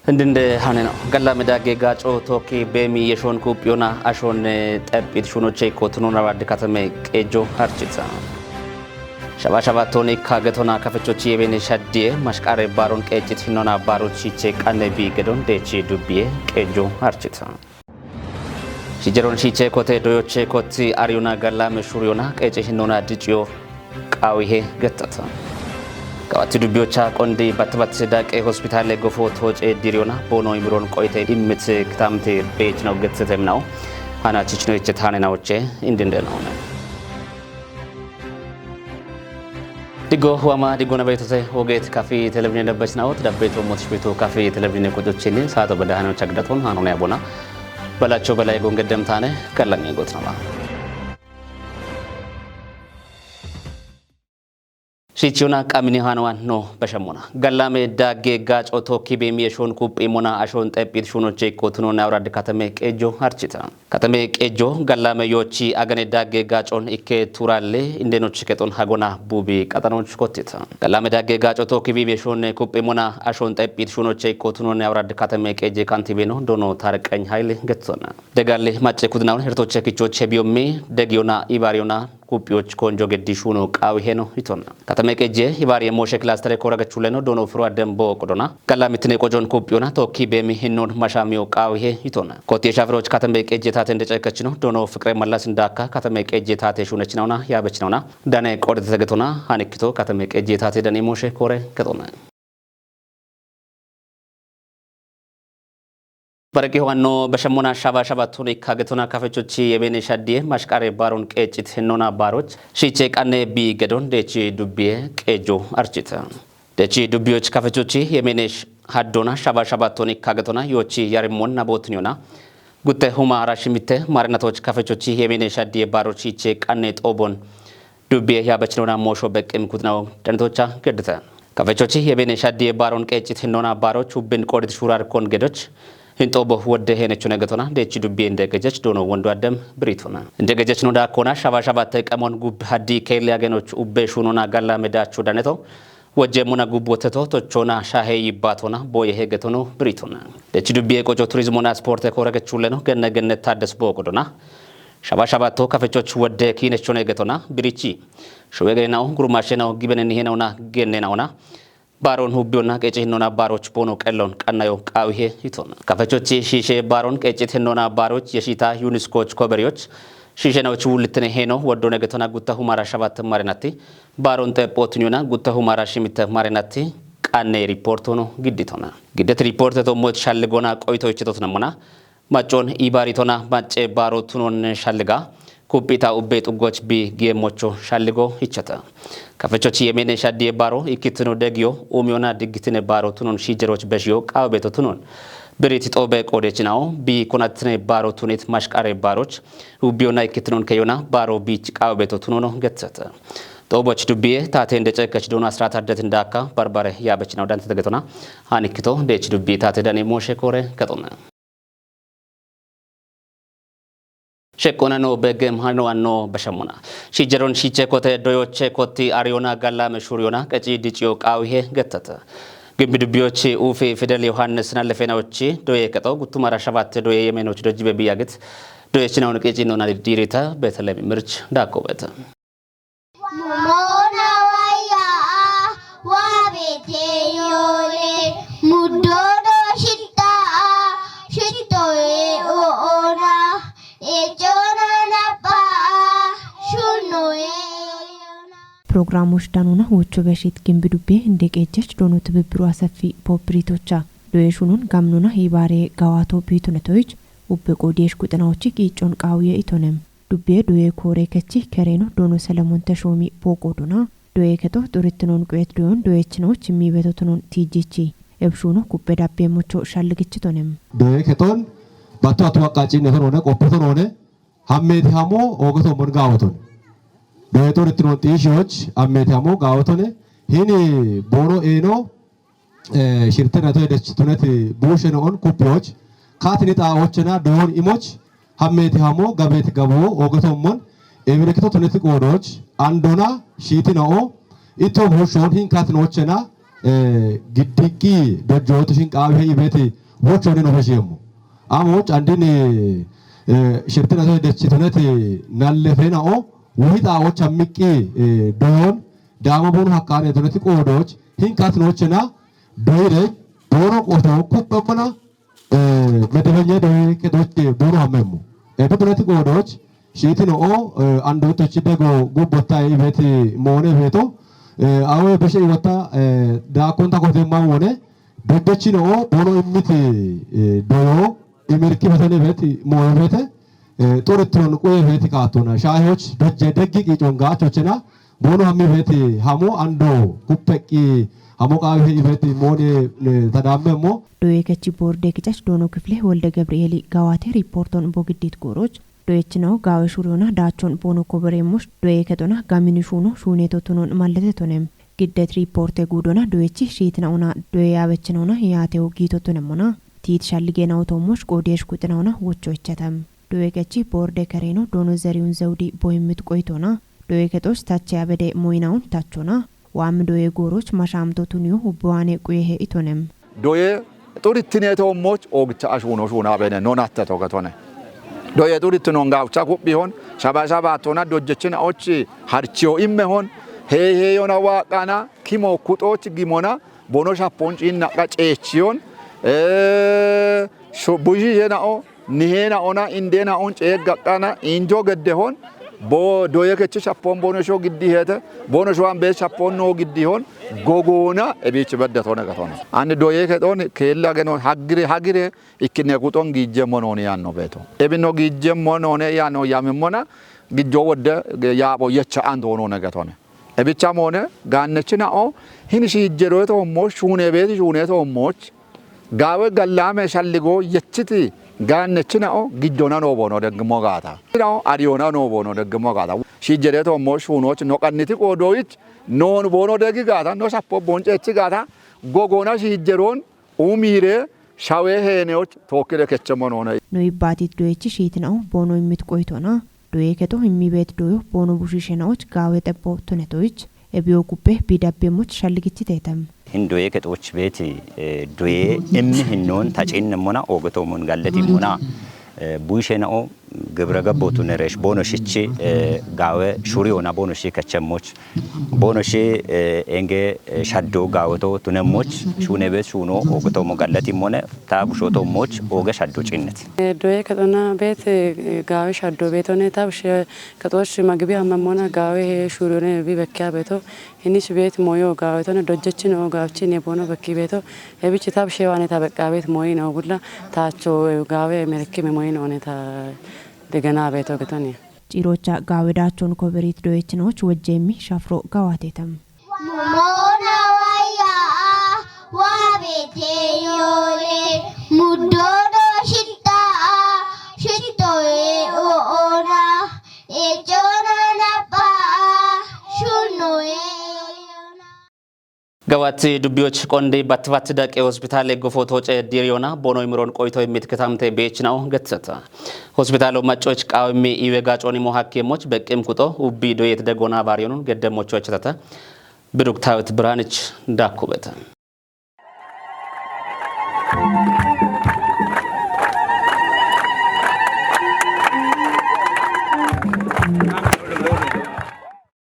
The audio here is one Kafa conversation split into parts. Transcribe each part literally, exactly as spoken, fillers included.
Hindinde hane no. Galla medage gaco toki bemi yeshon kupiona ashon, eh, tepit shuno cheko tunona rad katame kejo harchita. Shaba shaba toni kagetona kafechochi ebene shadie mashkare baron kechit hinona barochi che kane bi gedon dechi dubie kejo harchita. Shijeron shiche kote doyoche koti ariona galla meshuriona keche hinona dichio qawihe gettata. Kawati dubiocha qondi batbat daqe hospitale gofo toce diriona bono imiron qoite immit kitamte bech no gettete mnao. Hana chichno iche tane naoche indinde naona. Digo huama digo na betote oget kafi televizyon dabbach naot dabbeto motishbeto kafi televizyon kodochini saato badahano chagdaton hanone abona. Balacho balai gongedem tane kallange gotnama. Shichuna qamini hanawan no bashamuna. Gallame dagge gaco toki bemi yeshon kupi mona ashon tepit shuno cheko tunona urad katame kejo harchita. Katame kejo gallame yochi agane dagge gacon ikke turalle indenochi keton hagona bubi qatanoch kotita. Gallame dagge gaco toki bemi yeshon kupi mona ashon tepit shuno cheko tunona urad katame keje kantibeno dono tarqany hayle getsona. Degalle mace kudnaun hertoche kichoche biomi degiona ibariona kupiyoch konjo geddi shuno qawi heno itona. Katame keje ibari moshe klaster kora gachuleno dono furo adem bo qodona. Galla mitine qojon kupiyona toki bemi hinnon mashamiyo qawi he itona. Koti shafiroch katame keje taten de cekachino dono fikre malas ndaka katame keje tate shunechinauna yabechinauna. Dane qodete getona hanikito katame keje tate dane moshe kore getona. Baraqi howanno bashamona shaba shaba tuni kagetona kafechochi yebene shadie mashkare baron kechit hinona baroch shiche qanne bi gedon dechi dubie kejo archita. Dechi dubioch kafechochi yemene sh-, haddona shaba shaba tuni kagetona yochi yarimon nabotniona. Gutte huma arashimite marinatoch kafechochi yemene shadie baroch shiche qanne tobon dubie yabechnona mosho beqqim kutnao dantocha gedita. Kafechochi yebene shadie baron kechit hinona baroch ubbin qodit shurar kon gedoch. Hintobo wodde henechune getona dechi dubie inde gejech dono wondo adem britona. Inde gejech no dakona shaba shaba te qamon gub haddi kelle agenoch ubbe shunona galla medachu daneto. Wojje muna gub woteto tochona shahe yibbatona boye hegetono britona. Dechi dubie qojo turizmona sporte kore gechuleno genne genne taddes bo qodona. Shaba shaba to kafechoch wodde kinechone getona birichi. Showege nao gurumashe nao gibenen ihe naona genne naona. Baron hubbiona qeci hinona baroch bono qellon qannayo qawihe hitona. Kafechochi shishe baron qecit hinona baroch yeshita yuniskoch koberioch. Shishe naoch wulitene heno woddone getona gutta humara shabat marinati. Baron tepotuniona gutta humara shimite marinati. Qanne riportono gidditona. Giddet riporte to moch shalligona qoito ichitotna mona. Maccon ibaritona macce baro tunon shalliga. Kuppita ubbe xuggoch bi geemmocho shalligo hichchata. Kafechochi yemene shaddiye baro ikkitino degiyo umiyona diggitine baro tunon shijeroch beshiyo qawbeto tunon. Biriti xobe qodechinawo bi konatine baro tunit mashqare baroch. Ubbiyona ikkitinon keyona baro bich qawbeto tunono getsata. Xoboch dubbiye taten decekech dona asrata detin dakka barbare yabechinawo dante degetona. Hanikkito dech dubbi tate dani moshe kore ketona. Sheqqona no begem hano anno bashamona. Shijeron shiche kote doyoche koti ariona galla meshuriona qeci diciyo qawihe gettata. Gimbi dubbiyochi ufi Fidel Yohannes nallefenawochi doye kexo guttumara shabatte doye yemenochi dojjibe biyagit doye chinaun qeci nona dirita Betelem mirch dakobeta. Mona waya wabete yole mudodo shita shitoe ona echona napa shunoe. Pirogiraamoch danona wocho beshit gimbi dubbe inde qejjech dono tibibbiru asafi poppiritocha doye shunon gamnona hibaare gawaato biitonetoyich ubbe qoodiyesh quxinawochi qiiccon qaawiye itonem. Dubbiye doye koore kechi kereno dono Selemon Teshoomi booqo dona doye kexo xurittinon quyet doyon doyechinoch immibeto tunon tiijichi ebshuno kuppe dabbeemmocho shalligichitonem. Doye kexon batto atu aqqaaccinne tonone qoppo tonone hammeeti hamo oogeto mon gaawoton. Doye xurittinon xiishiyoch hammeeti hamo gaawotone hini boono eeno eh, shirtena to edech tuneti buushene on kuppiyoch katini xaawochena doyon imoch hammeeti hamo gabeeti gabo oogetommon emirikito tuneti qoodoch andona shiitina'o itto buushon hin katinochena eh, giddiqqi dojjootu shinqaawi he'i beeti wochoone no beshiemmo. Amoch andin, eh, shirtina so dechituneti nalle fenao, wuhi xaawoch ammiqqi, eh, doyon, daama bunu hakkaane tuneti qoodoch, hinkat nochena, doyire, boro qoto, kuppemmona, eh, medebenya doye kedoch, eh, boro hammemmo. Eh, tuneti qoodoch, shiitino o, eh, andotochi dego gubbotta ibeti moone beto, eh, awe beshe iwata, eh, da konta kote ma wone, dojjechino o, bono immiti, eh, doyo, imirki betene beti, moyo bete, eh, xorittino quye beti kaatona. Shaayoch dojje deggi qiiconga chochena, bono hammi beti, hamo ando, kuppeqqi, hamo qaawi beti, moone, eh, tadamme mo. Doye kechi borde kichach dono kifle Wolde Gabrieli gawate riporton bogiddit goroch, doyechinaw gaawe shuriyona daachon boono kobereemmosh doye kexona gamini shuuno shuuneto tunon mallete tonem. Giddet riporte guudona doyechi shiitinaona doye yaabechinawona yaatewo giito tunemmona. Tiit shalligenawo toommosh qoodiyesh kuxinawona wocho ichatam. Doye kechi borde kereeno doono Zeriyun Zewudi boyimmit qoyitoona. Doye kexosh tache abede moyinawun tachona. Waammi doye gooroch mashaamto tuniyo ubbiwaane quyehe itonem. Doye xurittine toommoch oogicha ashuuno shuuna bene non atte togetone. Doye xurittinon gawucha kuphihon, shaba shabattona dojjechina och harchiyo immehon, hee heeyona waaqqana, kimo kuxoch gimona, bono shappon ciinnaqqa ceechiyon, eh, sho-, bushishena'o, nihena'ona, indena'on ceeggaqqana, injo geddehon, bo doye kechi shappon bono sho giddi hete, bono sho ambe shappon no giddihon, gogoona, ebich bedde tone gatone. Ani doye kexon, keella geno, hagire, hagire, ikkine kuxon giijjemmo noone yaanno beeto. Ebino giijjemmo noone yaanno yamimmona, gijjo wodde, yaapho yecha ando noone gatone. Ebicha moone, gaannechina'o, hin shiijjeroe toommoch, shuune beeti shuune toommoch, gaawe gallaame shalligo yechiti gaannechina'o, gijjona noo boono deggimmo gaata. Na'o, ariyona noo boono deggimmo gaata. Shiijjere toommoch, shuunoch, no qanniti qoodoyich, noon boono degi gaata, no shappo boonceechi gaata, gogona shiijjeroon, umiire, shawee heeneyoch, tookkire kechemmo noone. No ibbaatit doyechi shiitina'o, boono immit qoyitoona, doye kexo immi beet doyo, boono bushishena'och, gaawe xebbo tunetoyich, ebiyo gubbe, bidabbemoch, shalligichiteetam. Hin doye kexoch beeti, eh, doye immi hinnoon taciinnemmona, oogetoomon galletimmona, eh, bushishena'o, gibira gabbotu neresh boono shichi, eh, gaawe shuriyona boono shi kechemmoch. Boono shi, eh, enge, eh, shaddo gaaweto tunemmoch, shuune beet shuuno oogetoomon galletimmone, ta bushotoommoch, ooge shaddo ciinnet. Eh, doye kexona beet, eh, gaawe shaddo beetone, ta bushe kexoch magibi hammemmona gaawe he shuriyone bi bekkeya beeto, hinis beet moyo gaawetone, dojjechino gaawechine boono bekki beeto, ebich ta bushe waane ta beqqa beet moyino gulla, taacho gaawe merekkime moyinoone ta degena beeto getone. Ciirocha gaawe daachon koberit doyechinoch wejjemmi shafro gawatetam. Mumona wayya, wabete yole, muddodo shitta, shittoe oona, echona nappa, shunnoe ona. Gawat dubbiyoch qondi battifattida qe hospitaale gofo tooce diiriyona boono imiron qoyto immit kitamte beechina'o getseta. Hospitaalo maccoch qaawimmi iwe gaacoonimo hakkeemmoch beqqim kuxo ubbi doyet degona baariyonun geddemmocho echetata. Biruktawet Biraanich dakkubeta.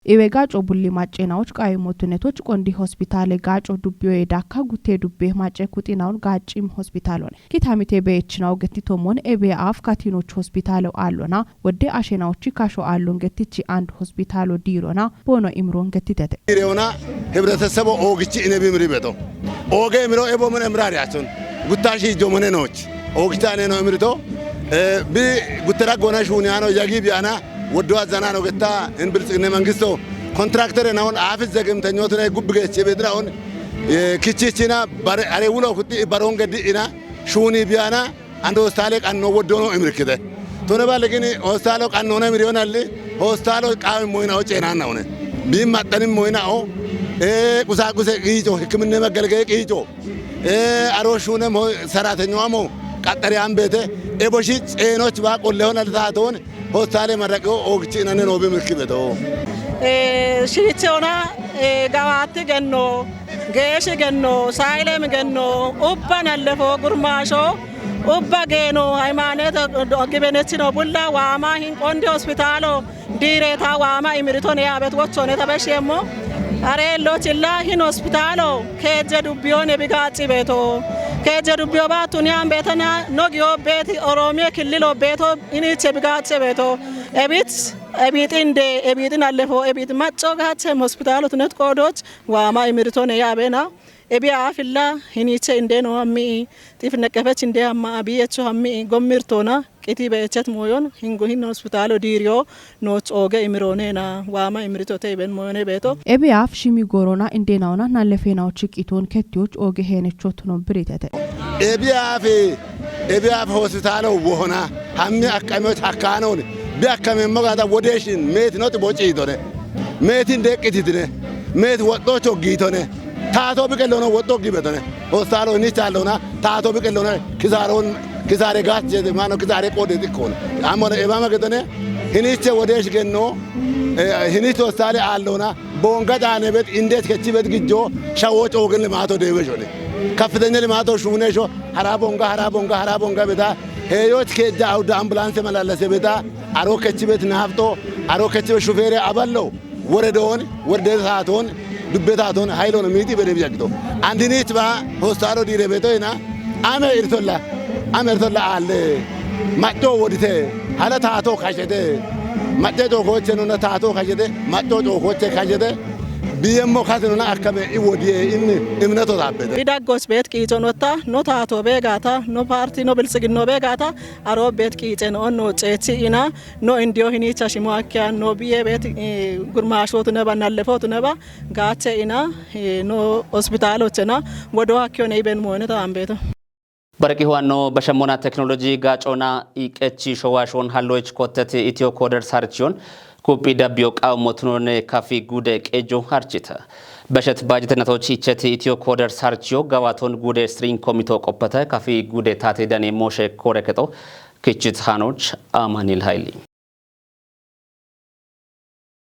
Iwe gaaco bulli macceenawoch qaayimotunetoch qondi hospitaale gaaco dubbiyoye dakka gutte dubbe macce kuxinawun gaaccim hospitaalone. Kitamite beechinaw gettitommon ebe aaf katinoch hospitaale aallona, wodde asheenawochi kasho aallon gettichi and hospitaalo diirona, boono imron gettitete. Diirona, hibretesebo oogichi ine bimiri beto. Ooge imiro ebo mene imrari achon. Gutta shiijo mene nooch. Oogicha ane no imirito. Eh, bi guttera gona shuuniyano yagi biyana. Woddo azzanano getta in biltsiginne mangisto kontraktere nawon aafis zegimtenyotune gubbi geeche bedira on, eh, kichichina bare are wulo kutti baron geddi ina shuuni biyana and hostaale qanno woddono imirkite. Tone balle gini hostaalo qannona imiriyonalli hostaalo qaawi moyina o ceenanna one. Bi maxxani moyina o, eh, qusaaquse qiico, hikkiminne maggalgee qiico. Ee, aro shuunem ho-, saratenyo amo qaxxare ambete, eboshi ceenoch ba qolle hona taatoon, hostaale marraqeo oogichi inane noobi mirki beto. Shiichona gawaatti genno, geeshshi genno, saayilemi genno, ubba nallefo gurmaasho, ubba geeno hayimaaneete gibenechino bulla waama hinqondi hospitaalo diireeta waama imiritone yaabet wochoneta beshiemmo. Areellochilla hin hospitaalo keejje dubbiyone bigaacci beeto. Keejje dubbiyo baattun yaan beetena no giyo beeti Oroomiye killilo beeto iniche bigaache beeto. Ebit, ebit inde, ebit nallefo, ebit macco gaachem hospitaalo tunet qoodoch waama imiritone yaabena. Ebi aafilla hiniche inde no hammi, xif neqefech inde hamma, abiyecho hammi, gommirtona, qiti beechet mooyon, hingu hin hospitaalo diiriyo, nooch ooge imiroonena, waama imiritote iben mooyone beeto. Ebi aaf shimi goorona indeenaona nallefeenaochi qitoon kettiyoch ooge heenechotuno biritete. Ebi aafi, ebi aafi hospitaalo wohona, hammi akkameoch hakkaanooni, bi akkamemmo gaata wodeeshin meetinoti bociitone, meetin deeqqititine, meeti woxxoocho giitone, taato biqellono woxxo gibetone, hospitaalo hinichaallona, taato biqellona, kisaaroon, kisaare gaachchete, maano kisaare qoode xiqqoona. Ammona ebama getone, hiniche wodeesh genno, eh, hiniche hospitaale aallona, boonga daanebet, indeet kechibet gijjo, shawo coogen limaato deeweshone. Kaffitenya limaato shuunesho, hara boonga, hara boonga, hara boonga beta, heeyoch keejja awuda ambulance malalase beta, aro kechibet naafto, aro kechibet shufeere aballo, woredoon, worde saatoon, dubbe taatoon, hayloon miiti bede biyagito. Andiniit ba hostaalo diire beto ina, ame irtolla, ame irtolla aalle, macco wodite, hala taato kashete, macce cookooche nuna taato kashete, macco cookooche kashete, biyemmo kasinuna akkame i wodiye inni imneto taabbete. Idaggoch beet qiiconotta, no taato beegaata, no paarti, no biltsiginno beegaata, aro beet qiiceno no ceechi ina, no indiyo hinicha shimo akkiya, no biye beet, eh, gurmaashotu neba, nallefotu neba, gaache ina, eh, no hospitaalochena, wodo akkiyo ne iben moyoneta ambeeto. Baraqi huwanno bashemmona teknoloji gaacoona iqechi showaashoon halloich kotteti Itiyo Kooders harchiyoon kuphi dabbiyo qawummotunonne kafi gude qejo harchita. Bashet baajetenatoch icheti Itiyo Kooders harchiyo gawaton gude string komito qoppata kafi gude taate dani Moshe Korekexo, Kichit Hanoch, Amanil Hayli.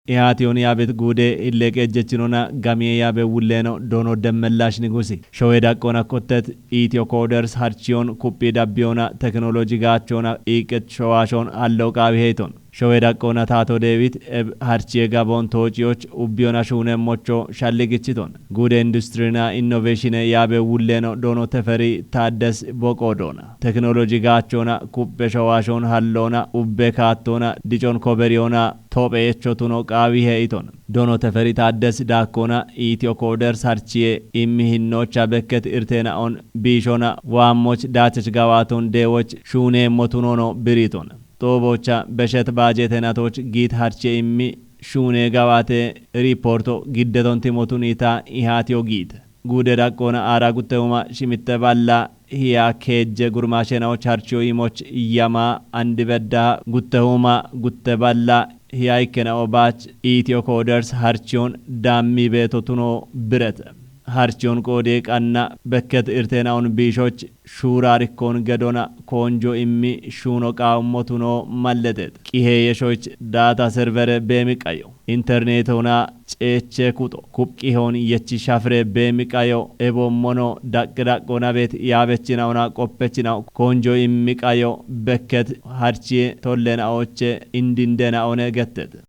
Ihaatiyoon yaabet guude illeeq ejjechinona gamiye yaabe wulleeno doono Demmellash Nigusi. Showe daqqoona kottet Itiyo Kooders harchiyoon kuphi dabbiyoona teknoloji gaachoona iiqet showaashoon allo qaawi heyton. Showe daqqoona taato deewit eb harchiye gaboon toociyoch ubbiyoona shuunemmocho shalli gichiton. Guude industrina innoveshine yaabe wulleeno doono Teferi Taaddes boqoo doona. Teknoloji gaachoona kuphe showaashoon halloona ubbe kaattoona dicon koberiyoona tophe yechotuno qaawi he'iton. Doono Teferi Taaddes daakkoona Itiyo Kooders harchiye immi hinnocha bekket irteena'on biishona waammoch daachech gawaaton deewoch shuuneemmotunono biriton. Xoobocha beshet baajetenatoch giit harchiye immi shuune gawaate riporto giddeton timotun ita ihaatiyo giit. Guude daqqoona aara guttehuma shimitte balla hiya keejje gurmaashenaoch harchiyo imoch yama andi beddaha guttehuma gutte balla hiya ikkena'o baach Itiyo Kooders harchiyon daammi beetotuno birete. Harchiyon qoodee qanna bekket irteena'on biishoch shuuraarikkoon gedona koonjo immi shuuno qaawummotuno malleteet. Qihee yeshoch daata servere beemi qayo. Interneetona ceeche kuxo. Kupqihoon yechi shafire beemi qayo eboommono daqqi daqqoona beet yaabechina'ona qoppechina koonjo immi qayo bekket harchiye tollena'oche indindena'one gettet.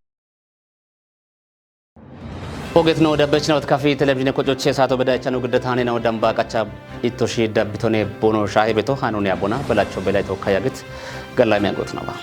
Ogetno dabbechinawot kafi televizhine kocoche saato bedaychano giddetane nawo damba qacha ittoshi dabbitone bono shaahe beto hanone abona belacho belay tokka yagit gallay miyagotnaba.